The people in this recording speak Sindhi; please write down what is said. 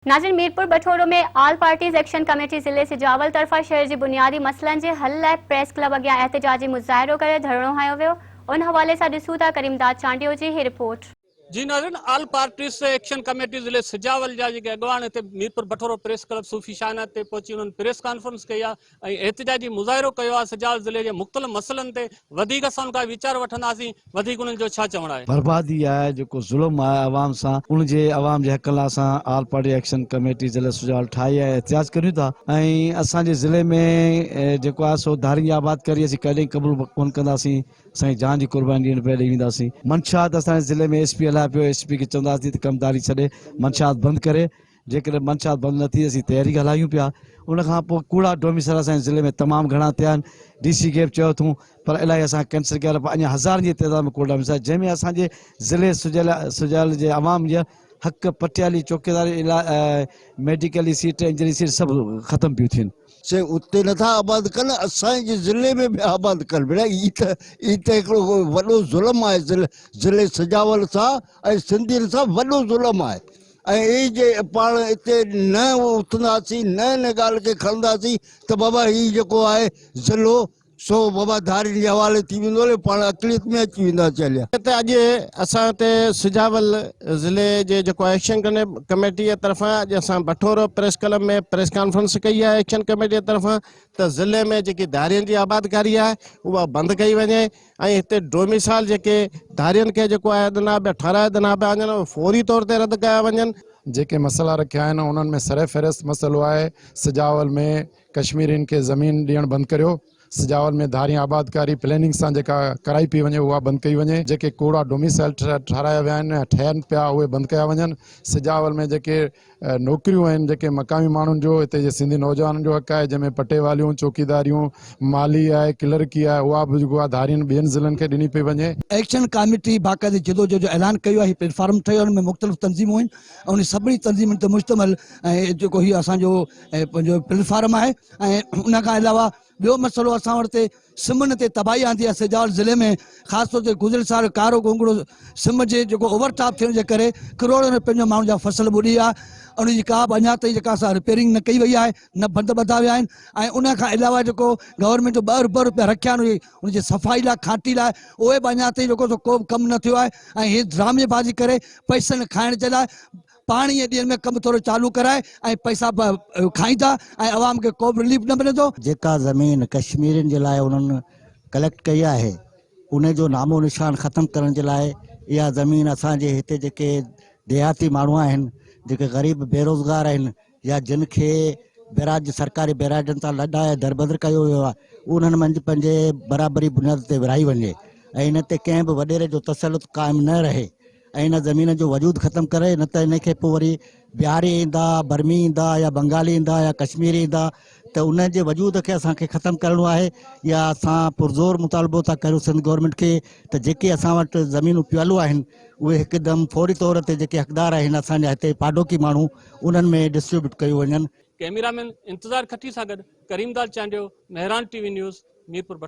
ناظرين Mirpur Bathoro ۾ all parties action committee ضلعي سجاول طرفان شهر جي بنيادي مسئلن جي حل لاء پريس ڪلب اڳيان احتجاجي مظاهرو ڪري ڌرڻو هنيو ويو ان حوالي سان ڏسون ٿا ڪريم داد چانڊيو جي هي رپورٽ. جي ناظرين آل پارٽيز ايڪشن ڪميٽي ضلعي سجاول جا جيڪي اڳواڻ هتي ميرپور بٺورو پريس ڪلب صوفي شاهنات تي پهچي انهن پريس ڪانفرنس ڪئي آهي ۽ احتجاجي مظاهرو ڪيو آهي سجاول ضلعي جي مختلف مسئلن تي وڌيڪ اسان ان کان ويچار وٺنداسين وڌيڪ انهن جو ڇا چوڻ آهي. بربادي آهي جيڪو ظلم آهي عوام سان ان جي عوام جي حقن لاء اسان آل پارٽي ايڪشن ڪميٽي ضلعي سجاول ٺاهي آهي احتجاج ڪريون ٿا ۽ اسان جي ضلعي ۾ جيڪو آهي سو ڌارين جي آبادڪاري اسين ڪڏهن قبول ڪونه ڪنداسين اسان جي جان جي قرباني ڏيڻ پئي ڏئي وينداسين منشيات اسان جي ضلعي ۾ ايس پي هلائي پيو ايس پي کي چونداسين ته ڪمداري ڇڏي منشيات بند ڪري جيڪڏهن منشيات بند نه ٿي اسين تحريڪ هلايون پيا ان کان پوء ڪوڙا ڊوميسائل اسان جي ضلعي ۾ تمام گهڻا ٿيا آهن ڊي سي کي به چيو اٿون پر الاهي اسان کي ڪينسل ڪيا پر اڃا هزارن جي تعداد ۾ ڪوڙا ڊوميسائل جنهن ۾ اسان جي ضلعي سجيل سجاول جي عوام جا حق پٽيالي چوڪيداري ميڊيڪل جي سيٽ انجنيئرنگ سيٽ سڀ ختم پيون ٿين. سي اتي نٿا آباد ڪن اسان جي ضلعي ۾ به آباد ڪن ڀيڙا هي ته هي ته هڪڙو وڏو ظلم آهي ضلعي سجاول سان ۽ سنڌين سان وڏو ظلم آهي ۽ اي جي پاڻ اتي نه اٿنداسين نه ان ڳالهه کي کڻنداسين ته بابا هي جيڪو آهي ضلعو سو بابا ڌارين جي حوالي ٿي ويندو هليو پاڻ اقليت ۾ اچي وينداسين هليا. ته اڄ اسان هتي سجاول ضلعي جي جيڪو ايڪشن ڪميٽي طرفان اڄ اسان Bathoro press club ۾ press conference ڪئي آهي ايڪشن ڪميٽي طرفان ته ضلعي ۾ جيڪي ڌارين جي آبادڪاري آهي اها بند ڪئي وڃي ۽ هتي ڊوميسائل جيڪي ڌارين کي جيڪو آهي ڏنا پيا ٺهراء ڏنا پيا وڃن اهي فوري طور تي رد ڪيا وڃن. جيڪي مسئلا رکيا آهن انهن ۾ سر فهرست مسئلو آهي سجاول ۾ ڪشميرين کي زمين ڏيڻ بند ڪريو، سجاول ۾ ڌارين آبادڪاري پلاننگ سان جيڪا ڪرائي پئي وڃي اها بند ڪئي وڃي، جيڪي ڪوڙا ڊوميسائل ٺهرايا ويا آهن يا ٺهن پيا اهي بند ڪيا وڃن، سجاول ۾ جيڪي نوڪريون آهن جيڪي مقامي ماڻهن جو هتي جي سنڌي نوجوانن جو حق آهي جنهن ۾ پٽيواليون، چوڪيداريون، مالي آهي، ڪلرڪي آهي اها به جيڪو آهي ڌارين ٻين ضلعن کي ڏني پئي وڃي. ايڪشن ڪاميٽي باقاعدي جدوجهد جو اعلان ڪيو آهي هي پليٽ فارم ٺهيو آهي ان ۾ مختلف تنظيمون آهن ۽ انهن سڀني تنظيمن تي مشتمل ۽ جيڪو هي اسان جو پنهنجو پليٽ فارم آهي ۽ ان کان علاوه ٻيو مسئلو اسان وٽ تي سمن تي تباهي آندي آهي سجاول ضلعي ۾ خاص طور تي گذريل سال ڪارو گونگڙو سم جي جيڪو اوور ٽاپ ٿيڻ جي ڪري ڪروڙين روپين جو ماڻهن جا فصل ٻڏي ويا ان جي ڪا به اڃا تائين جيڪا سا رپيئرنگ نه ڪئي وئي آهي نه بند ٻڌا ويا آهن ۽ ان کان علاوه جيڪو گورنمينٽ جو 2 ارب روپيا رکيا آهن ان جي صفائي لاء کانٽي لاء اهي به اڃا تائين جيڪو سو ڪو به ڪم نه ٿيو آهي ۽ هي ڊرامي بازي ڪري پئسن کائڻ جي لاء پاڻ ئي ڏينهن ۾ ڪم ٿورو چالو ڪرائي ۽ پئسا کائين ٿا ۽ عوام کي ڪو به رليف نه ملي ٿو. جيڪا زمين ڪشميرين جي لاء انهن ڪليڪٽ ڪئي آهي ان جو نامو نشان ختم ڪرڻ جي لاء اها زمين اسان جي هتي جيڪي ديهاتي ماڻهو آهن جيڪي غريب بيروزگار آهن يا جن کي بيراج سرڪاري بيراجن تان لڏائي دربدر ڪيو ويو آهي انهن منجهه پنهنجي برابري بنياد تي ورهائي وڃي ۽ ان تي ڪنهن به وڏيري جو تسلط قائم نه رهي ۽ ان زمين جو وجود ختم ڪري نه ته ان کي پوء وري بهاري ايندا، برمي ايندا يا بنگالي ايندا يا ڪشميري ايندا ته انهن جي وجود کي اسان کي ختم ڪرڻو آهي يا اسان پرزور مطالبو ٿا ڪريون سنڌ گورنمينٽ کي ته جيڪي اسان وٽ زمينون پيل آهن اهي هڪدم فوري طور تي جيڪي حقدار آهن اسان جا هتي پاڊوڪي ماڻهو انهن ۾ ڊسٽريبيوٽ ڪيون وڃن. ڪئميرا مين انتظار کٽي سان گڏ Karim Dad Chandio, Mehran T V news, Mirpur Bathoro.